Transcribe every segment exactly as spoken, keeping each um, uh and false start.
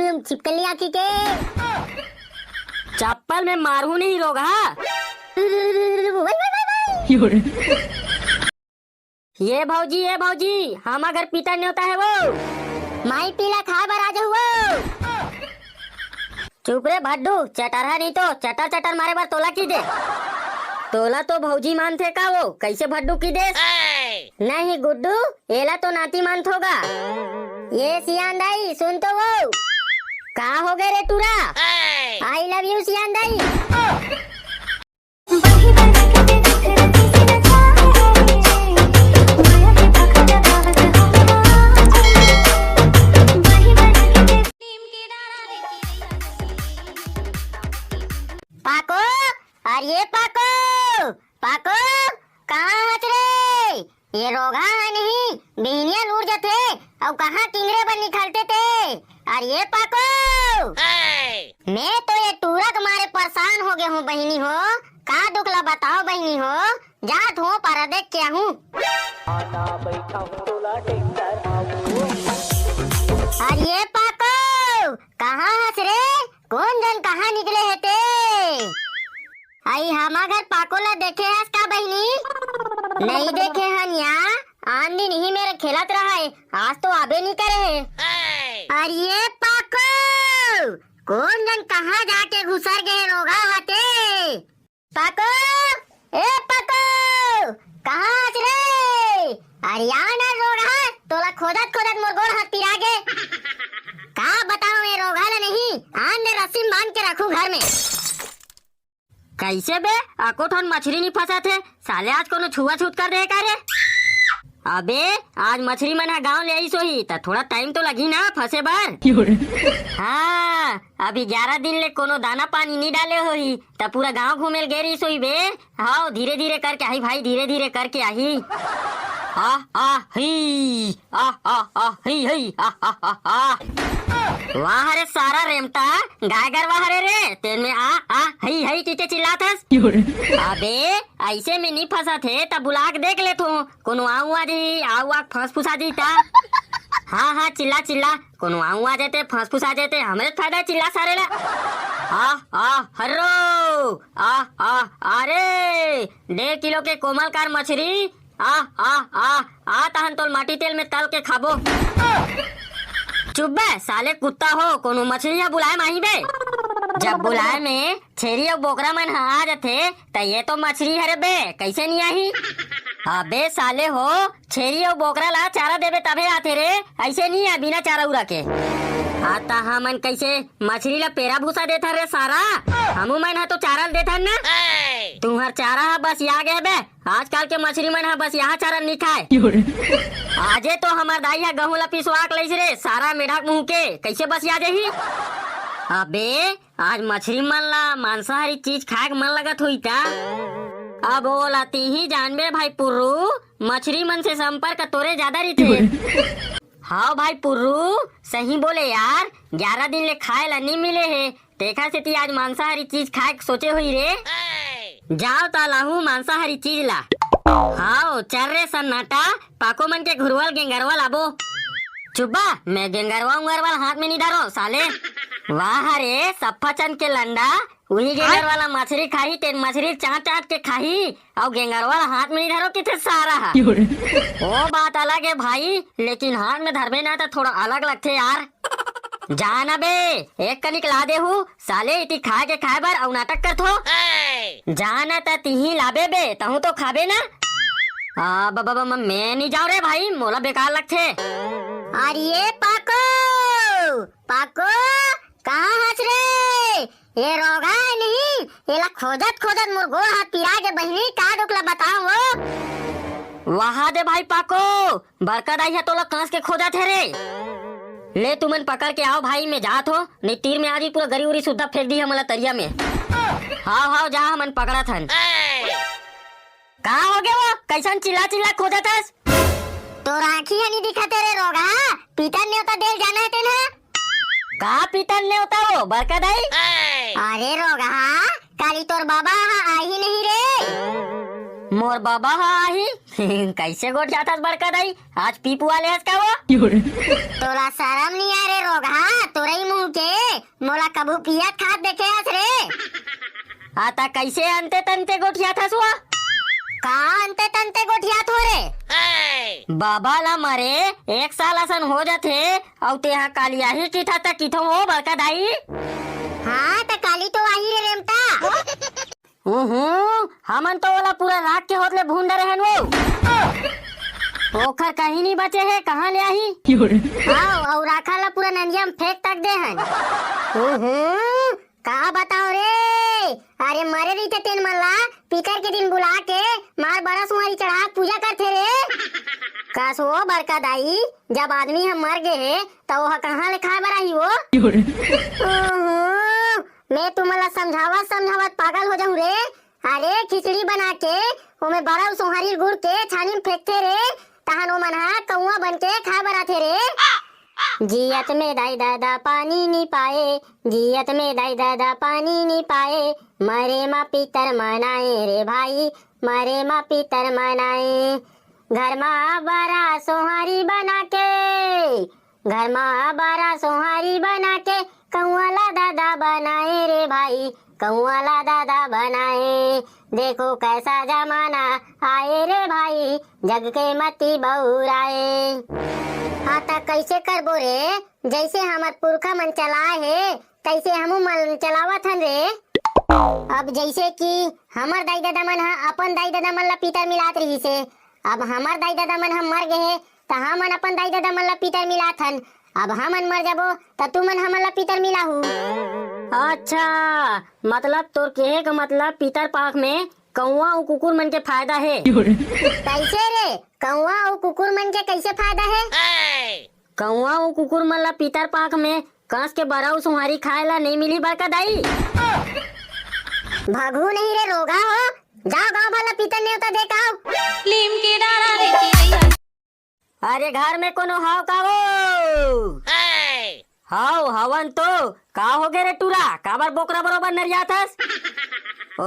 तुम छिपकली आँखी के। चप्पल में मारहूँ नहीं रोगहा। वई, वई, वई, वई। ये भौजी, ये भौजी, हमर घर पितर नेवता हे वो। माई पीला खाए बर आ जाहू वो। चुप रे भड्डू, चटरहा नहीं तो चटर चटर मारे बर तोला की दे। तोला तो भौजी मानथे का वो, कैसे भड्डू की देस? नहीं गुड्डू, एला तो नाती मानथो गा। ये सियान दाई, सुन तो वो। का हो गए रे टूरा? I love you सियान दाई। पाको, अरे पाको, पाको, कहाँ हच रे? ये रोगहा हे नहीं, बिहनिया लूट जथे, अउ कहाँ किंगरे बर निकलथे ते? अरे ये पाको! मैं तो ये टूरा के मारे परेशान हो गे हूँ बहिनी हो, का दुख ला बताओ बहिनी हो, जात हूँ पर देख के आहूँ। अरे ये पाको, कहाँ हस रे? कोन जन कहाँ निकले हे ते? अई हमर घर पाको ला देखे हस का बहिनी? नहीं देखे हन या, आन दिन इही मेर खेलत रहा हे, आज तो आबे नहीं करे हे। अरे ये पाको, कोन जन कहाँ जाके घुसर गे रोगहा हा ते? पाको, ए पाको, कहाँ हस रे? अरे आ ना रोगहा, तोला खोजत खोजत मोर गोड़ हाथ पिरा गे। का बताओ ये रोगहा ला नहीं, आन दे रस्सी में बांध के रखूं घर में। कैसे बे? अको ठन मछरी नहीं फंसत हे, साले आज कोनो छुआछूत कर दे का रे? अबे, आज मछरी मन ह गांव ले आइस होही, त थोड़ा टाइम तो लगही ना फंसे बर। हाँ, अब ग्यारह दिन ले कोनो दाना पानी नहीं डाले होही, त पूरा गांव घूमे ल गे रहिस होही बे। हाव, धीरे धीरे करके आही भाई, धीरे धीरे करके आही। आ, आ, ही, आ, आ, आ, ही, ही, आ, आ, आ, आ। वाह रे सारा रेमटा, गाय गरवा हरे रे, तेन में आ, आ, हई, हई, कहिके चिल्लात हस। अबे, ऐसे में नहीं फंसत हे, त बुला के देख लेथो। कोनो आऊ आ जाही, आऊ आ फंस फुसा जाही ता। हाँ, हाँ, चिल्ला, चिल्ला। कोनो आऊ आ जाते, फंस फुसा जाते, हमरे फायदा चिल्ला सारे ला। आ, आ, हर्रो, आ, आ, अरे, डेढ़ किलो के कोमल कार मछरी, आ, आ, आ, आ तहन तोल माटी तेल में तल के खाबो। चुप बे, साले कुत्ता हो, कोनो मछरी ह बुलाए म आही बे। जब बुलाए में छेरी अउ बोकरा मन ह आ जथे, त ये तो मछरी हरे बे, कैसे नहीं आही? अबे साले हो, छेरी अउ बोकरा ला चारा देबे तभे आथे रे, ऐसे नहीं आय बिना चारा उरा के। आ त हमन कैसे मछरी ला पेरा भूसा देथन रे सारा? हमू मन ह तो चारा ल देथन ना। तुहर चारा ह बस या गे बे, आजकल के मछरी मन ह बस यहाँ चारा नहीं खाए। आजे तो हमर दाई ह गहूं ला पिसवा के लइस रे, सारा मेढक मुंह के, कैसे बस या जाही? अबे, आज मछरी मन ला मांसाहारी चीज खाए के मन लगत होई ता? अब ओला तिही जानबे भाई पुर्रू, मछरी मन से संपर्क तोरे ज्यादा रहिथे। हाँ भाई पुर्रू, सही बोले यार, ग्यारह दिन ले खाए ला नहीं मिले हे, तेखर सेती आज मांसाहारी चीज खाए के सोचे होही रे। जाओ त लाहू मांसाहारी चीज ला। हाव, चल रे सन्नाटा, पाको मन के घुरवल गेंगरवा लाबो। चुब्बा, मैं गेंगरवा उंगरवा हाथ में नहीं धरो साले। वाह रे सफाचंद के लंडा, उही गेंगरवा ला मछरी खाही, तेन मछरी चाट चाट के खाही, अउ गेंगरवा ला हाथ में नहीं धरो किथे सारा हा। ओ बात अलग है भाई, लेकिन हाथ में धरबे ना त थोड़ा अलग लगथे यार। जा ना बे, एक कनिक ला देहू, साले इति खाए के खाए बर अउ नाटक करथो। जा ना त तिही लाबे बे, तहूं तो खाबे ना। आ, बाबा, बाबा, मैं नहीं जाओ रे भाई, मोला बेकार लगथे। अरे पाको, पाको, कहाँ हस रे? ये रोगहा नहीं, एला खोजत खोजत मोर गोड़ हाथ पिरा गे बहिनी, का दुख ला बताओ वो। वाह दे भाई पाको, बड़का दाई ह तोला कांस के खोजत हे रे। ले तुमन पकड़ के आओ भाई, मैं जात हो, नहीं तीर में आज ही पूरा गरी उरी सुद्धा फेंक दी हमला तरिया में। हाव हाव, जा हमन पकड़त हन। का हो गया वो? कैसन चिल्ला चिल्ला खोजत हस? तोर आँखी ह नी दिखत हे रे रोगहा, पितर नेवता देल जाना हे तेन ह। का पितर नेवता वो बड़का दाई? अरे रोगहा, काली तोर बाबा ह आही नहीं रे। मोर बाबा ह आही? कैसे गोठ जात हस बड़का दाई? आज पी पुआ ले हस का वो? तोला शरम नहीं आय रे रोगहा, तोरई मुंह के। मोला कभू पियत खात देखे हस रे? आ, त कइसे अंते तंते गोठियाथस वो? का अंते तंते गोठियाथों रे? बाबा ला मरे एक साल असन हो जाथे, अउ तेहा काली आही किथा त किथों ओ बड़का दाई। हाँ, त काली तो आही रे रेमटा। उहुं, हमन तो ओला पूरा राख के होत ले भून डरे हन वो। ओखर कहीं नहीं बचे हे, कहाँ ले आही? हाँ, अउ राखा ला पूरा नंदिया में फेंक तक दे हन। उहुं, का बताओ रे, अरे मरे रहिथे तेन मन ला पितर के दिन बुला के मार बड़ा सुहारी चढ़ा के पूजा करथे रे। कस वो बड़का दाई, जब आदमी ह मर गे हे, त ओह कहाँ ले खाए बर आही वो? ओहो, मैं तुमन ला समझावत समझावत पागल हो जाऊं रे। अरे खिचड़ी बना के ओमे बड़ा सुहारी गुड़ के छानी में फेंकथे रे, तहन ओमन ह कौआ बन के खाए बर आथे रे। जियत में दाई ददा पानी नी पाए, जियत में दाई ददा पानी नी पाए, मरे मा पितर मनाए रे भाई, मरे मा पितर मनाए। घर मा बरा सोहारी बना के, घर मा बरा सोहारी बना के, कौआ ला ददा बनाए रे भाई, कौआ ला ददा बनाए। देखो कैसा जमाना आए रे भाई, जग के मती बउराए। हाँ, त कइसे करबो रे? जइसे हमर पुरखा मन चलाए हे, तइसे हमू मन चलावत हन रे। अब जइसे कि हमर दाई ददा मन ह अपन दाई ददा मन ला पितर मिलात रिहिस हे, अब हमर दाई ददा मन ह मर गे हे, त हमन अपन दाई ददा मन ला पितर मिलात हन। अब हमन मर जाबो, त तुमन हमन ला पितर मिलाहू। अच्छा, मतलब तोर कहे के मतलब पितर पाख में कौआ अउ कुकुर मन के फायदा हे। कइसे रे? कौआ अउ कुकुर मन के कइसे फायदा हे? कौआ अउ कुकुर मन ला पितर पाख में कस के बरा अउ सोहारी खाए ला नहीं मिली बड़का दाई। भगहू नहीं रे रोगहा हो, जाओ गांव भर ला पितर नेवता दे के आओ। लीम के डारा रे चिरैया। अरे घर में कोनो हव का वो? हव, हवन तो। का हो गे रे टूरा, काबर बोकरा बरोबर नरियाथस? ओ,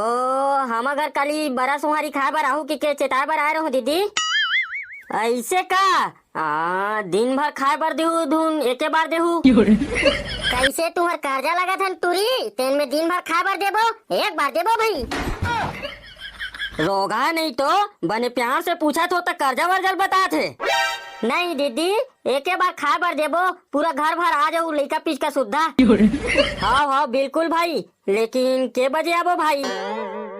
हम अगर काली बरा सोहारी खाए बर आहू कि के चेताए बर आए रहूं दीदी। अइसे का? आ, दिन भर खाए बर देहू धुन, एके बार देहू। कइसे तुहर कर्जा लगत हन टूरी, तेन में दिन भर खाए बर देबो, एक बार देबो भाई। रोगहा नहीं तो बने प्यार से पूछत हो त कर्जा वर्जा ल बतात हे। नहीं दीदी, एके बार खाए बर देबो, पूरा घर भर आ जाऊ, लइका पिचका सुद्धा। हव, हव, बिल्कुल भाई, लेकिन के बजे आबो भाई?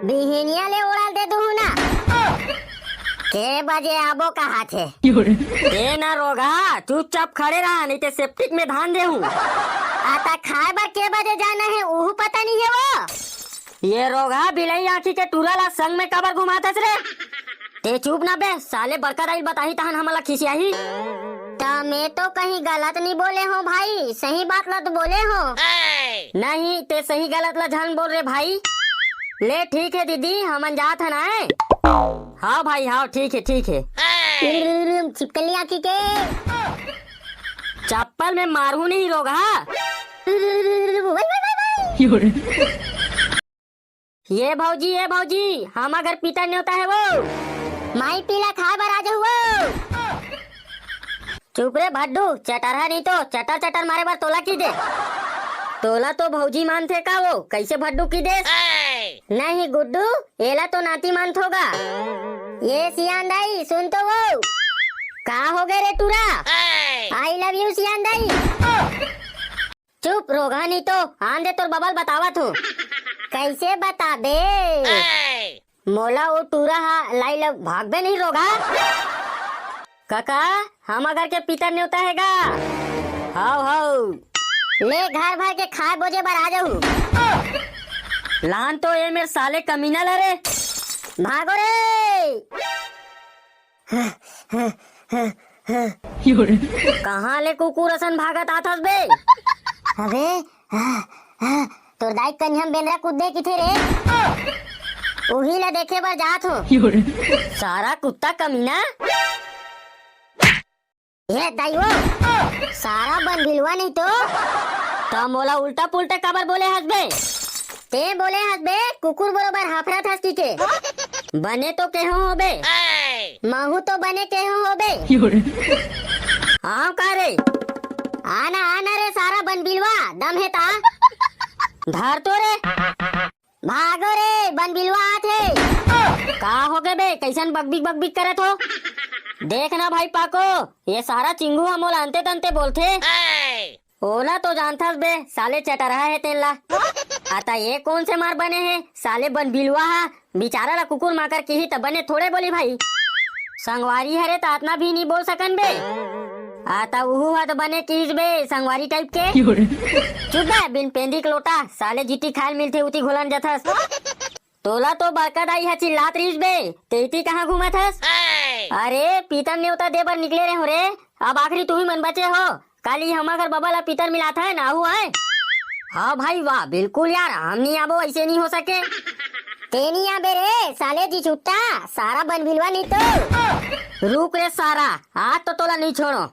बिहनिया ले ओढ़ा ल दे दूहू ना। के बजे आबो कहाथे? ए ना रोगहा, चुपचाप खड़े रहा, नहीं ते सेप्टिक में धान देहूं। आ त खाए बर के बजे जाना हे, उहू पता नहीं हे वो। ये रोगहा बिलई आंखी के टूरा ला संग में काबर घुमाथस रे? ते चुप ना बे, साले बड़का दाई ल बताही तहन हमला खिसियाही। त मैं तो कहीं गलत नहीं बोले हों भाई, सही बात ला तो बोले हों। नहीं, ते सही गलत ला झन बोल रे भाई। ले ठीक हे दीदी, हमन जात हन आए। हव भाई, हव, ठीक हे, ठीक हे। छिपकली आंखी के। चप्पल में मारहूं नहीं रोगहा। ये भौजी, ये भौजी, हमर घर पितर नेवता हे वो। माई पीला खाए बर आ जाहू वो। चुप रे भड्डू, चटरहा नहीं तो चटर चटर मारे बर तोला की दे। तोला तो भौजी मानथे का वो, कइसे भड्डू की देस? नहीं गुड्डू, एला तो नाती मानथो गा। ये सियान दाई, सुन तो वो। का हो गे रे टूरा? I love you सियान दाई। चुप रोगहा नहीं तो, आन दे तोर बबा ल बतावत हूँ। कइसे बताबे? मोला ओ टूरा हा लाई ल भागबे नहीं रोगहा। काका, हमर घर के पितर नेवता हे गा। हव, हव। ले घर भर के खाए बोजे बर आ जाहू। लान तो ए मेर साले कमीना ला रे। भागो रे। कहाँ ले कुकुर असन भागत आथस बे? अबे, हाँ, हाँ, तोर दाई कनिहा म बेंदरा कूद दे किथे रे? उही ला देखे बर जात हो। सारा कुत्ता कमीना। ए दाई वो, सारा बन भिलवा नहीं तो। त मोला उल्टा पुल्टा काबर बोले हस बे? ते बोले हस बे, कुकुर बरोबर हाफरत हस की के। बने तो केहो होबे। महू तो बने केहो होबे। आव का रे? आना, आना रे सारा बन भिलवा, दम हे ता। धर तो रे। भागो रे, बन बिलवा आत हे। का हो गे बे, कैसन बकबिक बकबिक करत हो? देख ना भाई पाको, ये सारा चिंगू ह मोला अंते तंते बोलथे। ओला तो जानथस बे, साले चटरहा हे तेन ला। आता ये कौन से मार बने हे, साले बन बिलवा हा, बिचारा ला कुकुर माकर किही त बने थोड़े बोली भाई। संगवारी हरे त अतना भी नहीं बोल सकन बे। आता उहू हा त बने किहिस बे, संगवारी टाइप के। चुप बे, बिन पेंदी के लोटा, साले जिती खायल मिलथे उती घोलन जथस। तोला तो बड़का दाई ह चिल्लात रहिस बे, तेती कहाँ घूमत हस? अरे पीतम नेवता दे बर निकले रहे हो रे, अब आखिरी तुही मन बचे हो। काली हमर घर बबा ला पीतर मिलात है ना, आहू है। हाँ भाई वाह, बिल्कुल यार, हम नहीं आबो, ऐसे नहीं हो सके। ते नहीं आबे रे साले जी छुट्टा, सारा बन बिलवा नहीं तो। रुक रे सारा, आज तो तोला नहीं छोड़ो।